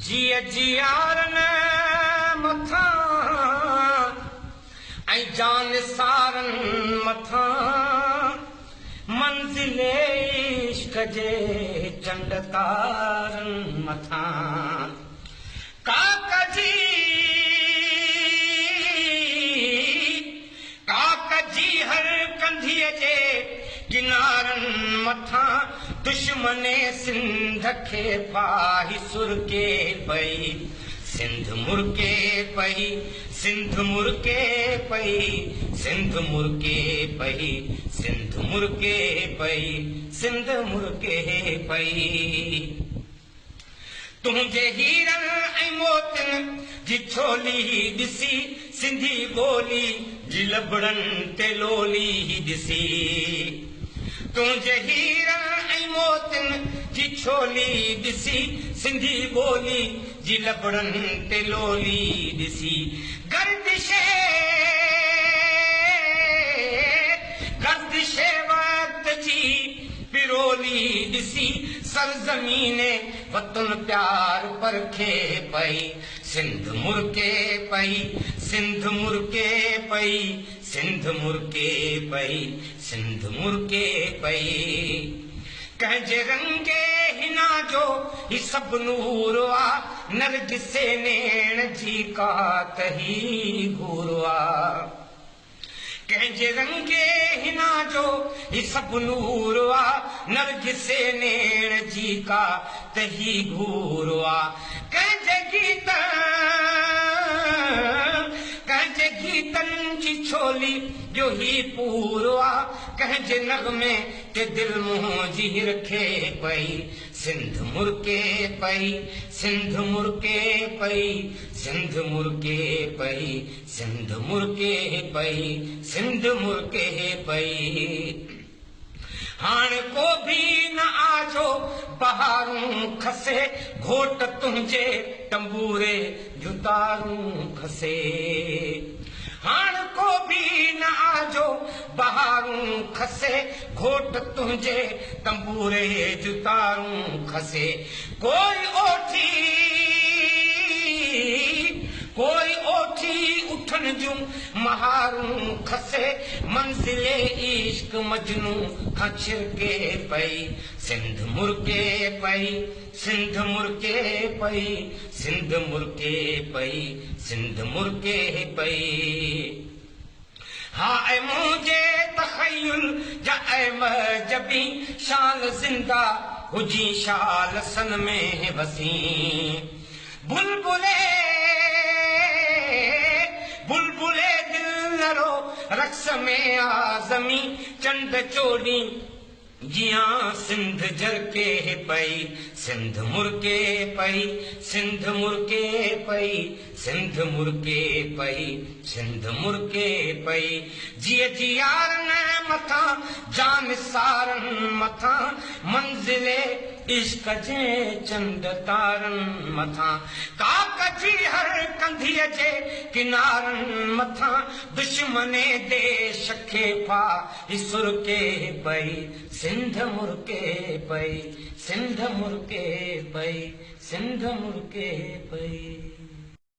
جيء جيارن مٿان ۽ جان سارن مٿان منزل عشق جي چنڊ تارن مٿان ڪاڪ جي ڪاڪ جي هر ڪنڌيء جي ڪنارن مٿان دشمني سنڌ کي ڦاهي سرڪي پئي، سنڌ مرڪي پئي، سنڌ مرڪي پئي، سنڌ مرڪي پئي، سنڌ مرڪي پئي، سنڌ مرڪي پئي. تنهنجي هيرن ۽ موتين جي ڇولي ڏسي، سنڌي ٻولي جي لبڙن تي لولي ڏسي. تنهنجي هيرن ۽ موتين جي ڇولي ڏسي، سنڌي ٻولي جي لبڙن تي لولي ڏسي. گردشي گردشي وقت جي پرولي ڏسي سرزمين وطن پيار پرکي پئي، سنڌ مرڪي پئي، سنڌ مرڪي پئي، سنڌ مرڪي پئي، سنڌ مرڪي پئي. ڪنهن جي رنگي حنا جو هي سڀ نور آ، نرگسي نيڻ جي ڪا ته هي گهور آ. ڪنهن جي رنگي حنا جو هي سڀ نور آ، نرگسي نيڻ جي ڪا ته هي گهور آ. ڪنهن جي گيت ڪنهن جي گيتن جي ڇولي جو هي پور آ، ڪنهن جي نغمي تي دل منهنجي هرکي پئي. سنڌ مرڪي پئي، سنڌ مرڪي پئي، سنڌ مرڪي پئي، سنڌ مرڪي پئي، سنڌ مرڪي پئي. هاڻ ڪو ڀي نه آ جو بهارون کسي، گهوٽ تنهنجي تنبوري جون تارون کسي. هاڻ ڪو ڀي نه آ جو بهارون کسي، گهوٽ تنهنجي تنبوري جون تارون کسي. ڪوئي اوٺي ڪوئي اوٺي اٺن جون مهارون کسي، منزل عشق مجنون کان ڇرڪي پئي، سنڌ مرڪي پئي، سنڌ مرڪي پئي، سنڌ مرڪي پئي، سنڌ مرڪي پئي. ها اي منهنجي تخيل جا اي مهجبين، شال زنده هجين شال سن ۾ وسين. بلبلي بلبلي دل نه رو رقص ۾ آ زمين، چنڊ چوڏهين جيان سنڌ جرڪي پئي، سنڌ مرڪي پئي، سنڌ مرڪي پئي، سنڌ مرڪي پئي، سنڌ مرڪي پئي. جيء جيارن مٿان جان سارن مٿان، منزل عشق جي چنڊ تارن مٿان، ڪاڪ جي هر ڪنڌيء جي ڪنارن مٿان، دشمني ديش کي ڦاهي سرڪي پئي، سنڌ مرڪي پئي، سنڌ مرڪي پئي، سنڌ مرڪي پئي.